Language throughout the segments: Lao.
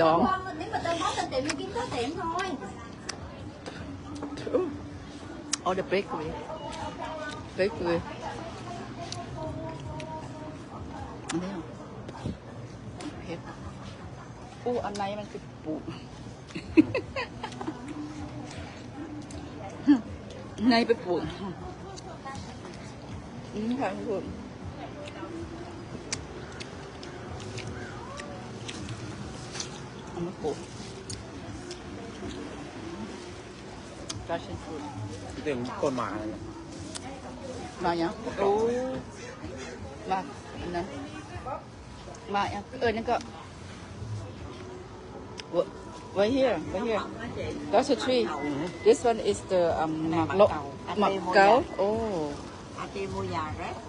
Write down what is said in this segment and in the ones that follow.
ດອງ. Nếu mà tao nói tao tiệm tao kiếm có tiệm thôi. All the bakery. Bakery. ອັນນີ້ເຜັດ. ໂອ້ ອັນໃນມັນຄືປູກ ໃນໄປປູກ. ອືມ ທາງພຸ້ນ ເອົາມາປູກ. Passion fruit. ເຕັມຕົ້ນໝາກ. ໝາກຫຍັງ? ໂອ້ ໝາກອັນນັ້ນ. ໝາກຫຍັງ ເອີ້ນຫຍັງເກາະ? Right here, right here. That's a tree. This one is the, um, ໝາກເກົາ. ໂອ້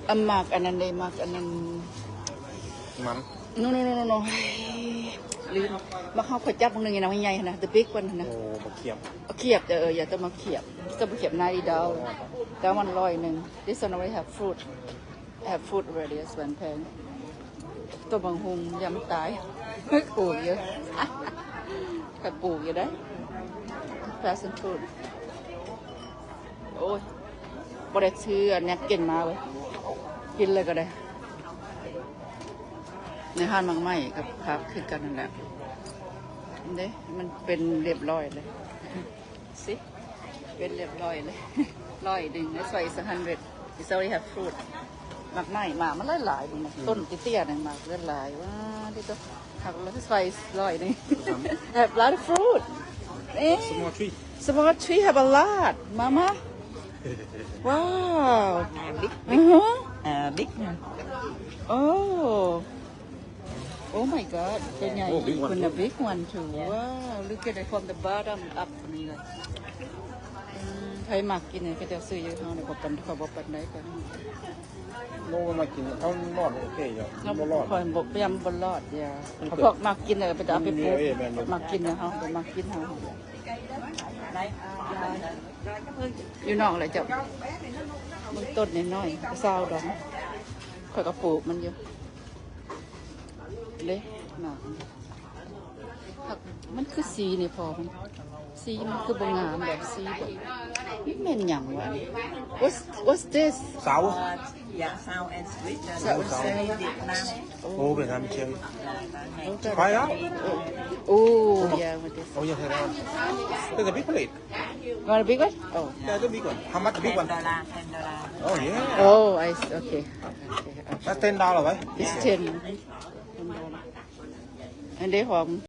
ອາ ໝາກອັນນັ້ນເດ້ ໝາກອັນນັ້ນ ມັນ No, no, no, no, no. ລືມ. ໝາກເຮົາຂ້ອຍຈັບມື້ໜຶ່ງນະ ໃຫຍ່ໆຫັ້ນນະ the big one ຫັ້ນນະ. ໂອ້ ບັກຂຽບ. ຂຽບ ເອີ ຢ່າ ຕ້ອງມາຂຽບ ຕ້ອງມາຂຽບນາຍດອວ. That one ຮ້ອຍໜຶ່ງ. This one already have fruit. Have fruit already. This one ແພງ. ຕົ້ນບັກຫຸ່ງ ຢາມຕາຍ ປູກຢູ່ ຂ້ອຍປູກຢູ່ເດ້ passion fruit. ໂອ້ຍ ບໍ່ໄດ້ຊື້ອັນແນບກິນມາເວີຍ ກິນເລີຍກໍໄດ້. ໃນຮ້ານໝາກໄມ້ກັບຜັກຄືກັນນັ້ນແຫຼະເດ້ ມັນເປັນຮຽບຮ້ອຍເລີຍ. ຊິ ເປັນຮຽບຮ້ອຍເລີຍ ຮ້ອຍໜຶ່ງ. That's why it's a hundred. It's already have fruit. ໝາກໄມ້ ໝາກມັນຫຼາຍໆ ເບິ່ງນະ ອືມ ຕົ້ນເຕ້ຍໆ ນັ້ນ ໝາກຫຼາຍໆ. ວ້າ ທີ່ຕົວ ຜັກລະຊອຍ ຮ້ອຍໜຶ່ງ. Have lot of fruit. ເອີ Small tree. Small tree have a lot. Mama. Wow. Big, big. Uh-huh. Uh, big one. Oh. Oh my god. ຕົວໃຫຍ່ Oh, big one. Even a big one too. Yeah. Wow. Look at it from the bottom up ນີ້ເລີຍ. ອືມ ໃຜມັກກິນນີ້ ເຂົາເຈົ້າຊື້ຢູ່ເຮົານີ້ ບໍ່ປານ ຂ້ອຍບໍ່ປານໃດ. ໂອ້ ມາກິນເອົາ ມັນລອດໂອເຄຢູ່ ມັນບໍ່ລອດ ຂ້ອຍບໍ່ ພະຍາຍາມບໍ່ລອດ. ຢ່າ ມັນເກີດ ພວກມັກກິນເອີ ໄປເອົາໄປປູກ ເອີ ແມ່ນຢູ່ ມັກກິນເຮົາ ບໍ່ມັກກິນເຮົາ. ຢູ່ນອກແຫຼະເຈົ້າ ເບິ່ງຕົ້ນນ້ອຍໆ ຊາວດອງ ຂ້ອຍກໍປູກມັນຢູ່ເດ້ ໝາກ ມັນຄືສີນີ້ພໍ່ມັນ ສີມັນຄືບໍ່ງາມແບບສີແບບ ມັນແມ່ນຫຍັງວະອັນນີ້? What's, what's this? Sour. Yeah, sour and sweet. Uh, sour and sweet. Vietnam. Oh, Vietnam cherry. Try out. Oh, yeah, with this. Oh, yeah, try that one. There's a big plate. You want a big one? Oh. Yeah, the big one. How much the big one? Ten dollar, ten dollar. Oh, yeah. Oh, I see. Okay. Okay. That's ten dollar, right? It's ten. Ten dollar. ອັນເດ້ ຫອມ